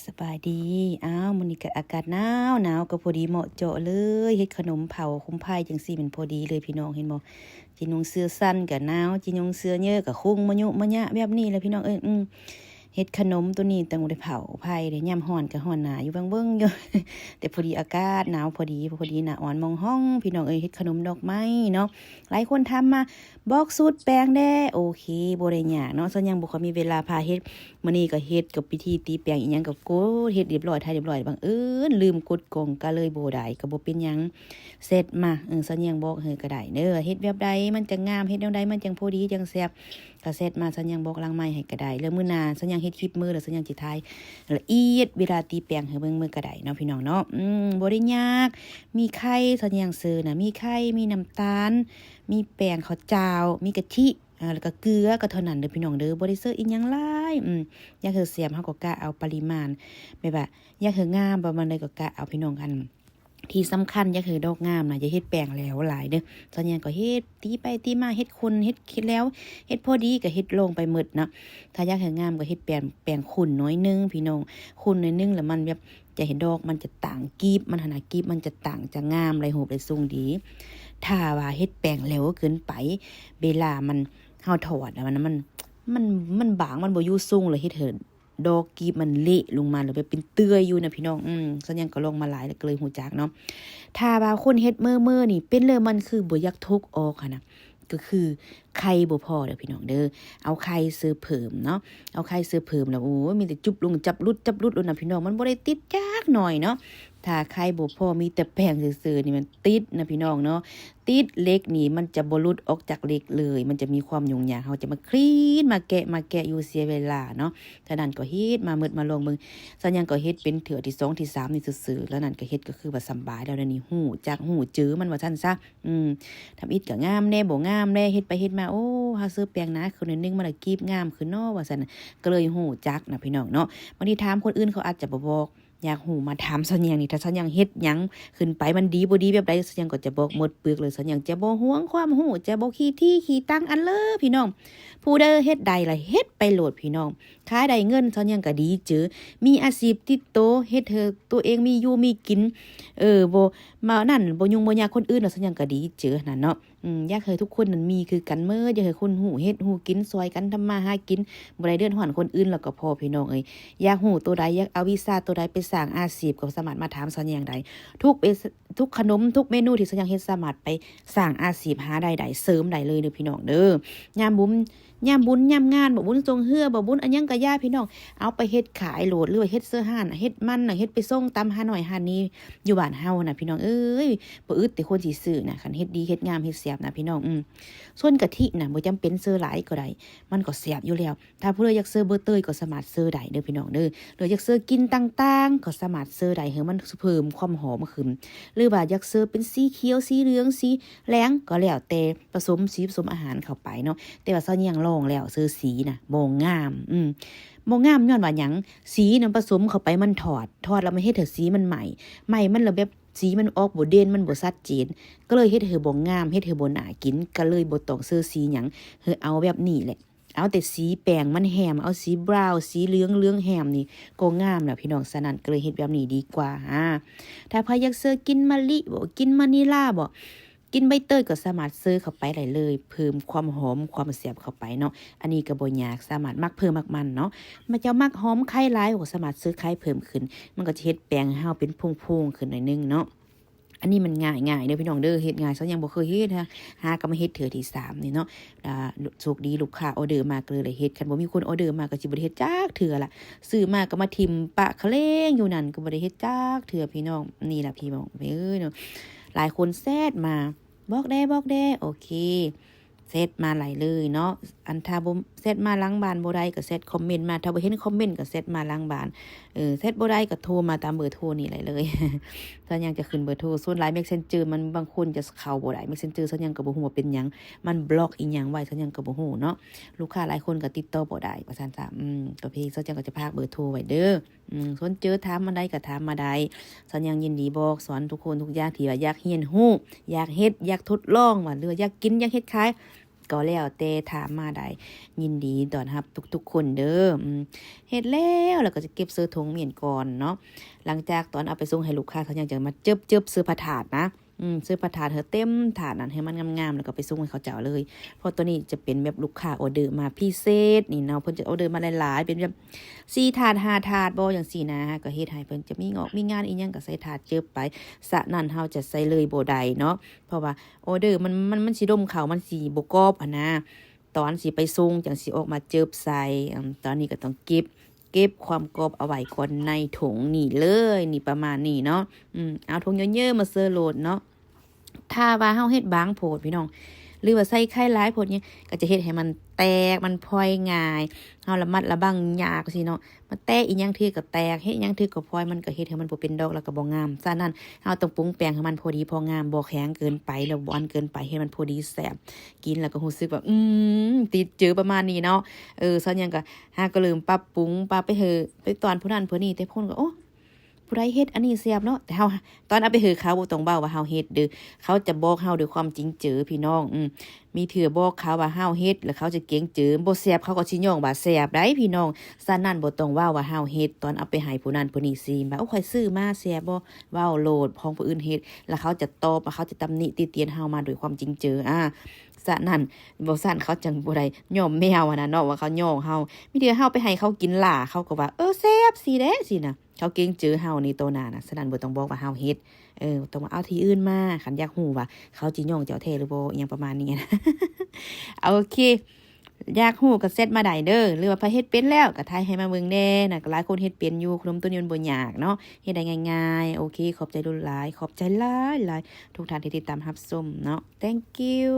ສະບາຍດີ. ອ້າວ ມື້ນີ້ກໍອາກາດໜາວ ໜາວກໍພໍດີເໝາະເຈາະເລີຍ ເຮັດຂະໜົມເຜົາໂຄມໄຟຈັ່ງຊີ້ ມັນພໍດີເລີຍພີ່ນ້ອງ ເຫັນບໍ່? ຊິນຸ່ງເສື້ອສັ້ນກໍໜາວ ຊິນຸ່ງເສື້ອເຍີະກໍຄຸງມະຍຸມະຍະແບບນີ້ແຫຼະພີ່ນ້ອງເອີຍ. ອືມ ເຮັດຂະໜົມໂຕນີ້ຕ້ອງໄດ້ເຜົາໄຟເດ້ ຍາມຮ້ອນກໍຮ້ອນໜ້າຢູ່ເບິ່ງໆຢູ່ ແຕ່ພໍດີອາກາດໜາວພໍດີ ພໍດີໜ້າອ່ອນມອງຮ່ອງ ພີ່ນ້ອງເອີຍ. ເຮັດຂະໜົມດອກໄມ້ເນາະ ຫຼາຍຄົນຖາມມາ ບອກສູດແປງແດ່. ໂອເຄ ບໍ່ໄດ້ຍາກເນາະ ສາວຍັງບໍ່ຄ່ອຍມີເວລາພາເຮັດ. ມື້ນີ້ກໍເຮັດກັບພິທີຕີແປງອີ່ຫຍັງກໍກົດເຮັດຮຽບຮ້ອຍ ຖ່າຍຮຽບຮ້ອຍ ບັງເອີນລືມກົດກ່ອງກໍເລີຍບໍ່ໄດ້ ກໍບໍ່ເປັນຫຍັງ ແຊັດມາ ເອີ ສາວແຍງບອກໃຫ້ກໍໄດ້ເດີ ເຮັດແບບໃດມັນຈັ່ງງາມ ເຮັດແນວໃດມັນຈັ່ງພໍດີຈັ່ງແຊບ ກໍແຊັດມາ ສາວແຍງບອກຫຼັງໄມໃຫ້ກໍໄດ້. ແລ້ວມື້ໜ້າສາວແຍງເຮັດຄລິບມື້ ແລ້ວສາວແຍງຊິຖ່າຍລະອຽດເວລາຕີແປງໃຫ້ເບິ່ງມື້ກໍໄດ້ເນາະ ພີ່ນ້ອງເນາະ. ອືມ ບໍ່ໄດ້ຍາກ ມີໄຂ່ ສາວແຍງເຊີນະ ມີໄຂ່ ມີນ້ຳຕານ ມີແປ້ງເຂົ້າຈ້າວ ມີກະທິ ອ່າ ແລ້ວກໍເກືອ ກໍເທົ່ານັ້ນເດີພີ່ນ້ອງເດີ ບໍ່ໄດ້ເຊີອີ່ຫຍັງຫຼາຍ. ອືມ ຢາກໃຫ້ແຊບເຮົາກໍກະເອົາປະລິມານ ແບບວ່າຢາກໃຫ້ງາມປະມານໃດກໍກະເອົາພີ່ນ້ອງ. ອັນທີ່ສຳຄັນຢາກໃຫ້ດອກງາມນະ ຢ່າເຮັດແປ້ງແຫຼວຫຼາຍເດີ. ສ່ວນໃຫຍ່ກໍເຮັດ ຕີໄປຕີມາ ເຮັດຂຸ່ນ ເຮັດ ເຮັດແຫຼວ ເຮັດພໍດີກໍເຮັດລອງໄປໝົດເນາະ. ຖ້າຢາກໃຫ້ງາມກໍເຮັດແປ້ງ ແປ້ງຂຸ່ນໜ້ອຍໜຶ່ງພີ່ນ້ອງ ຂຸ່ນໜ້ອຍໜຶ່ງ ແລ້ວມັນແບບ ຈະເຫັນດອກມັນຈະຕ່າງ ກີບມັນຫັ້ນນະ ກີບມັນຈະຕ່າງ ຈະງາມ ໄດ້ຮູບໄດ້ຊົງດີ. ຖ້າວ່າເຮັດແປ້ງແຫຼວເກີນໄປ ເວລາມັນ ເຮົາຖອດນະ ມັນ ມັນ ມັນ ມັນບາງ ມັນບໍ່ຢູ່ຊົງ ແລ້ວເຮັດໃຫ້ດອກກີບມັນເລະລົງມາ ແລ້ວແບບເປັນເຕືອຍຢູ່ນະພີ່ນ້ອງ. ອືມ ສ່ວນຫຍັງກໍລອງມາຫຼາຍແລ້ວກໍເລີຍຮູ້ຈັກເນາະ. ຖ້າວ່າຄົນເຮັດເມີໆນີ້ ເປັນແລ້ວມັນຄືບໍ່ຢາກຖົກອອກຫັ້ນນະ ກໍຄືໄຂ່ບໍ່ພໍເດີພີ່ນ້ອງເດີ. ເອົາໄຂ່ເສີເພີ່ມເນາະ ເອົາໄຂ່ເສີເພີ່ມແລ້ວ ໂອ້ຍ ມີແຕ່ຈຸບລົງ ຈັບຫຼຸດ ຈັບຫຼຸດໂລດນະພີ່ນ້ອງ ມັນບໍ່ໄດ້ຕິດຈັກໜ້ອຍເນາະ. ຖ້າໄຂ່ບໍ່ພໍ ມີແຕ່ແປ້ງເສີໆນີ້ ມັນຕິດນະພີ່ນ້ອງເນາະ. ຕິດເຫຼັກນີ້ ມັນຈະບໍ່ຫຼຸດອອກຈາກເຫຼັກເລີຍ ມັນຈະມີຄວາມຫຍຸ້ງຍາກ ເຮົາຈະມາຄລີນ ມາແກະ ມາແກະຢູ່ ເສຍເວລາເນາະ. ສະນັ້ນກໍເຮັດມາໝົດ ມາລອງເບິ່ງ. ສ່ວນຫຍັງກໍເຮັດເປັນເທື່ອທີສອງ ທີສາມນີ້ຊື່ໆ ແລ້ວນັ້ນກໍເຮັດ ກໍຄືວ່າສຳບາຍແລ້ວ ດຽວນີ້ຮູ້ຈັກ ຮູ້ຈື່ມັນວ່າຊັ້ນຊະ. ອືມ ທຳອິດກໍງາມແດ່ ບໍ່ງາມແດ່ ເຮັດໄປເຮັດມາ ໂອ້ ຫາເສີແປ້ງໜາຂຶ້ນໜ້ອຍໜຶ່ງ ມັນລະກີບງາມຂຶ້ນເນາະ ວ່າຊັ້ນ ກໍເລີຍຮູ້ຈັກນະພີ່ນ້ອງເນາະ. ບາງທີຖາມຄົນອື່ນ ເຂົາອາດຈະບໍ່ບອກ ຢາກຮູ້ມາຖາມສາວແຍງນີ້ ຖ້າສາວແຍງເຮັດຫຍັງຂຶ້ນໄປ ມັນດີບໍ່ດີແບບໃດ ສາວແຍງກໍຈະບອກໝົດປຶກເລີຍ. ສາວແຍງຈະບໍ່ຫວງຄວາມຮູ້ ຈະບໍ່ຂີ້ຖີ່ຂີ້ຕັງອັນເລີຍພີ່ນ້ອງ. ຜູ້ໃດເຮັດໄດ້ລະເຮັດໄປໂລດພີ່ນ້ອງ ຂາຍໄດ້ເງິນ ສາວແຍງກໍດີເຈີ ມີອາຊີບຕິດໂຕ ເຮັດໃຫ້ຕົວເອງມີຢູ່ມີກິນ ເອີ ບໍ່ມານັ້ນ ບໍ່ຫຍຸ້ງບໍ່ຍາກຄົນອື່ນ ແລ້ວສາວແຍງກໍດີເຈີຫັ້ນນະເນາະ. ອືມ ຢາກໃຫ້ທຸກຄົນນັ້ນມີຄືກັນໝົດ ຢາກໃຫ້ຄົນຮູ້ເຮັດຮູ້ກິນຊ່ອຍກັນ ທຳມາຫາກິນ ບໍ່ໄດ້ເດືອດຮ້ອນຄົນອື່ນແລ້ວກໍພໍພີ່ນ້ອງເອີຍ. ຢາກຮູ້ໂຕໃດ ຢາກເອົາວິຊາໂຕໃດໄປສ້າງອາຊີບ ກໍສາມາດມາຖາມສາວແຍງໄດ້. ທຸກເອ ທຸກຂະໜົມ ທຸກເມນູທີ່ສາວແຍງເຮັດ ສາມາດໄປສ້າງອາຊີບ ຫາລາຍໄດ້ເສີມໄດ້ເລີຍເດີພີ່ນ້ອງເດີ. ຍາມບຸນ ຍາມບຸນຍາມງານ ບໍ່ບຸນຊ່ວງເຮືອ ບໍ່ບຸນອັນຫຍັງກະຢ່າພີ່ນ້ອງ ເອົາໄປເຮັດຂາຍໂລດ ຫຼືວ່າເຮັດເສີຮ້ານ ເຮັດມັນນະ ເຮັດໄປສົ່ງຕາມຮ້ານນ້ອຍຮ້ານນີ້ ຢູ່ບ້ານເຮົານະພີ່ນ້ອງເອີຍ ບໍ່ອຶດແຕ່ຄົນຊິຊື້ນະ. ຄັນເຮັດດີເຮັດງາມເຮັດແຊບນະພີ່ນ້ອງ ອືມ ສ່ວນກະທິນະ ບໍ່ຈຳເປັນເສີຫຼາຍກໍໄດ້ ມັນກໍແຊບຢູ່ແລ້ວ. ຖ້າຜູ້ໃດຢາກເສີເບີເຕີຍກໍສາມາດເສີໄດ້ເດີພີ່ນ້ອງເດີ ຫຼືຢາກເສີກິ່ນຕ່າງໆ ກໍສາມາດເສີໄດ້ ໃຫ້ມັນເພີ່ມຄວາມຫອມຂຶ້ນ ຫຼືວ່າຢາກເສີເປັນສີຂຽວ ສີເຫຼືອງ ສີແດງ ກໍແລ້ວແຕ່ ປະສົມສີປະສົມອາຫານເຂົ້າໄປເນາະ. ແຕ່ວ່າສາວແຍງລອງແລ້ວ ເສີສີນະບໍ່ງາມ ອືມ ບໍ່ງາມຍ້ອນວ່າຫຍັງ? ສີນະປະສົມເຂົ້າໄປ ມັນທອດ ທອດແລ້ວມັນເຮັດໃຫ້ສີມັນໄໝ້ ໄໝ້ມັນລະແບບສີມັນອອກບໍ່ເດັ່ນ ມັນບໍ່ຊັດເຈນ ກໍເລີຍເຮັດໃຫ້ບໍ່ງາມ ເຮັດໃຫ້ບໍ່ໜ້າກິນ ກໍເລີຍບໍ່ຕ້ອງເສີສີຫຍັງ ເອີ ເອົາແບບນີ້ແຫຼະ ເອົາແຕ່ສີແປ້ງມັນແຮມ ເອົາສີບຣາວ ສີເຫຼືອງ ເຫຼືອງແຮມນີ້ກໍງາມແລ້ວພີ່ນ້ອງ. ສະນັ້ນກໍເລີຍເຮັດແບບນີ້ດີກວ່າ. ຖ້າໃຜຢາກເສີກິ່ນມະລິບໍ ກິ່ນມະນີລາບໍ ກິ່ນໃບເຕີຍກໍສາມາດເສີເຂົ້າໄປໄດ້ເລີຍ ເພີ່ມຄວາມຫອມຄວາມແຊບເຂົ້າໄປເນາະ. ອັນນີ້ກໍບໍ່ຍາກ ສາມາດມັກເພີ່ມມັກມັນເນາະ ມາເຈົ້າມັກຫອມໄຄຫຼາຍກໍສາມາດເສີໄຄເພີ່ມຂຶ້ນ ມັນກໍຈະເຮັດແປ້ງໃຫ້ເຮົາເປັນພວງໆຂຶ້ນໜ້ອຍໜຶ່ງເນາະ. ອັນນີ້ມັນງ່າຍໆເດີພີ່ນ້ອງເດີ ເຮັດງ່າຍ ສາວແຍງບໍ່ເຄີຍເຮັດ ຫາກໍມາເຮັດເທື່ອທີສາມນີ້ເນາະ. ໂຊກດີລູກຄ້າອໍເດີມາກໍເລີຍໄດ້ເຮັດ ຄັນບໍ່ມີຄົນອໍເດີມາກໍຊິບໍ່ໄດ້ເຮັດຈັກເທື່ອລະ ຊື້ມາກໍມາຖິ້ມປະຂະເລງຢູ່ນັ້ນ ກໍບໍ່ໄດ້ເຮັດຈັກເທື່ອພີ່ນ້ອງ. ນີ້ລະພີ່ນ້ອງເອີຍເນາະ ຫຼາຍຄົນແຊັດມາ ບອກແດ່ ບອກແດ່ ໂອເຄ ແຊັດມາໄດ້ເລີຍເນາະ. ອັນຖ້າບໍ່ແຊັດມາຫຼັງບ້ານບໍ່ໄດ້ກໍແຊັດຄອມເມັນມາ ຖ້າບໍ່ເຫັນຄອມເມັນກໍແຊັດມາຫຼັງບ້ານ ເອີ ແຊັດບໍ່ໄດ້ກໍໂທມາຕາມເບີໂທນີ້ໄດ້ເລີຍ. ສາວແຍງຈະຂຶ້ນເບີໂທ ສ່ວນຫຼາຍແມັດເຊັນເຈີມັນ ບາງຄົນຈະເຂົ້າບໍ່ໄດ້ແມັດເຊັນເຈີ ສາວແຍງກໍບໍ່ຮູ້ວ່າເປັນຫຍັງ ມັນບລັອກອີ່ຫຍັງໄວ້ ສາວແຍງກໍບໍ່ຮູ້ເນາະ. ລູກຄ້າຫຼາຍຄົນກໍຕິດຕໍ່ບໍ່ໄດ້ວ່າຊັ້ນຊະ ອືມ ກໍເພງ ສາວແຍງກໍຈະຝາກເບີໂທໄວ້ເດີ. ອືມ ສົນເຈີຖາມອັນໃດກໍຖາມມາໄດ້ ສາວແຍງຍິນດີບອກສອນທຸກຄົນທຸກຢ່າງທີ່ວ່າຢາກຮຽນຮູ້ ຢາກເຮັດ ຢາກທົດລອງວ່າ ຫຼືວ່າຢາກກິນ ຢາກເຮັດຂາຍ ກໍແລ້ວແຕ່ຖາມມາໄດ້ ຍິນດີຕ້ອນຮັບທຸກໆຄົນເດີ້. ອືມ ເຮັດແລ້ວ ແລ້ວກໍຈະເກັບໃສ່ຖົງໝ້ຽນກ່ອນເນາະ. ຫຼັງຈາກຕອນເອົາໄປສົ່ງໃຫ້ລູກຄ້າ ເຂົາຍັງຈະມາເຈີບໆໃສ່ພະຖາດນະ. ອືມ ໃສ່ພະຖາດໃຫ້ເຕັມຖາດນັ້ນ ໃຫ້ມັນງາມໆ ແລ້ວກໍໄປສົ່ງໃຫ້ເຂົາເຈົ້າເລີຍ. ເພາະໂຕນີ້ຈະເປັນແບບລູກຄ້າອໍເດີມາພິເສດນີ້ເນາະ, ເພິ່ນຈະອໍເດີມາຫຼາຍໆ ເປັນແບບສີ່ຖາດ ຫ້າຖາດບໍ ຈັ່ງຊີ້ນະ. ກໍເຮັດໃຫ້ເພິ່ນຈະມີງອກມີງານອີ່ຫຍັງ ກໍໃສ່ຖາດເຈີບໄປ. ສະນັ້ນເຮົາຈະໃສ່ເລີຍບໍ່ໄດ້ເນາະ ເພາະວ່າອໍເດີມັນ ມັນ ມັນຊິດົມເຂົ້າ ມັນຊິບໍ່ກອບຫັ້ນນະ. ຕອນຊິໄປສົ່ງຈັ່ງຊິອອກມາເຈີບໃສ່. ອືມ ຕອນນີ້ກໍຕ້ອງເກັບ ເກັບຄວາມກອບເອົາໄວ້ກ່ອນໃນຖົງນີ້ເລີຍ. ນີ້ປະມານນີ້ເນາະ. ອືມ ເອົາຖົງເຍີໆມາເຊີໂລດເນາະ. ຖ້າວ່າເຮົາເຮັດບາງໂພດພີ່ນ້ອງ ຫຼືວ່າໃສ່ໄຂ່ຫຼາຍໂພດຫຍັງ ກໍຈະເຮັດໃຫ້ມັນແຕກ ມັນພອຍງ່າຍ. ເຮົາລະມັດລະວັງຍາກຊີ້ເນາະ. ມາແຕະອີ່ຫຍັງຖືກກໍແຕກ ເຮັດຫຍັງຖືກກໍພອຍ ມັນກໍເຮັດໃຫ້ມັນບໍ່ເປັນດອກ ແລ້ວກໍບໍ່ງາມ. ສະນັ້ນເຮົາຕ້ອງປຸງແປງໃຫ້ມັນພໍດີພໍງາມ ບໍ່ແຂງເກີນໄປ ແລ້ວບໍ່ອ່ອນເກີນໄປ ເຮັດມັນພໍດີແຊບ. ກິນແລ້ວກໍຮູ້ສຶກວ່າ ອືມ ຕິດເຈີປະມານນີ້ເນາະ. ເອີ ສ່ວນຫຍັງກໍຫາກໍເລີ່ມປັບປຸງ ປະໄປເຮີ ໄປຕ້ອນຜູ້ນັ້ນຜູ້ນີ້ ແຕ່ຄົນກໍ ໂອ້ ຜູ້ໃດເຮັດອັນນີ້ແຊບເນາະ. ແຕ່ເຮົາ ຕອນເອົາໄປໃຫ້ເຂົາ ບໍ່ຕ້ອງເວົ້າວ່າເຮົາເຮັດເດີ້ ເຂົາຈະບອກເຮົາດ້ວຍຄວາມຈິງເຈີພີ່ນ້ອງ. ອືມ ມີເທື່ອບອກເຂົາວ່າເຮົາເຮັດ ແລ້ວເຂົາຈະເກງເຈີ ບໍ່ແຊບ ເຂົາກໍຊິຍ້ອງວ່າແຊບໄດ໋ພີ່ນ້ອງ. ສະນັ້ນບໍ່ຕ້ອງເວົ້າວ່າເຮົາເຮັດ ຕອນເອົາໄປໃຫ້ຜູ້ນັ້ນຜູ້ນີ້ຊີມວ່າ ໂອ້ ຂ້ອຍຊື້ມາແຊບບໍ່ ເວົ້າໂລດ ຂອງຜູ້ອື່ນເຮັດ ແລ້ວເຂົາຈະຕອບ ເຂົາຈະຕຳໜິຕິຕຽນເຮົາມາດ້ວຍຄວາມຈິງເຈີ. ອາ ສະນັ້ນ ບໍ່ຊັ້ນເຂົາຈັ່ງບໍ່ໄດ້ຍ້ອມແມວຫັ້ນນະເນາະ ວ່າເຂົາຍ້ອງເຮົາ. ມີເທື່ອເຮົາໄປໃຫ້ເຂົາກິນຫຼ້າ ເຂົາກໍວ່າ ເອີ ແຊບ ຊີ້ແຫຼະ ຊີ້ນະ. ເຂົາເກງເຈີເຮົານີ້ໂຕໜ້ານະ. ສະນັ້ນບໍ່ຕ້ອງບອກວ່າເຮົາເຮັດ ເອີ ຕ້ອງວ່າເອົາທີ່ອື່ນມາ ຄັນຢາກຮູ້ວ່າເຂົາຊິຍ້ອງເຈົ້າແທ້ຫຼືບໍ່ ອີ່ຫຍັງປະມານນີ້ນະ. ໂອເຄ ຢາກຮູ້ກໍແຊັດມາໄດ້ເດີ້ ຫຼືວ່າໃຜເຮັດເປັນແລ້ວກໍຖ່າຍໃຫ້ມາເບິ່ງແດ່ນະ. ກໍຫຼາຍຄົນເຮັດເປັນຢູ່ ຂະໜົມໂຕນີ້ມັນບໍ່ຍາກເນາະ ເຮັດໄດ້ງ່າຍໆ. ໂອເຄ ຂອບໃຈຫຼາຍໆ ຂອບໃຈຫຼາຍໆ ທຸກທ່ານທີ່ຕິດຕາມຮັບຊົມເນາະ. Thank you.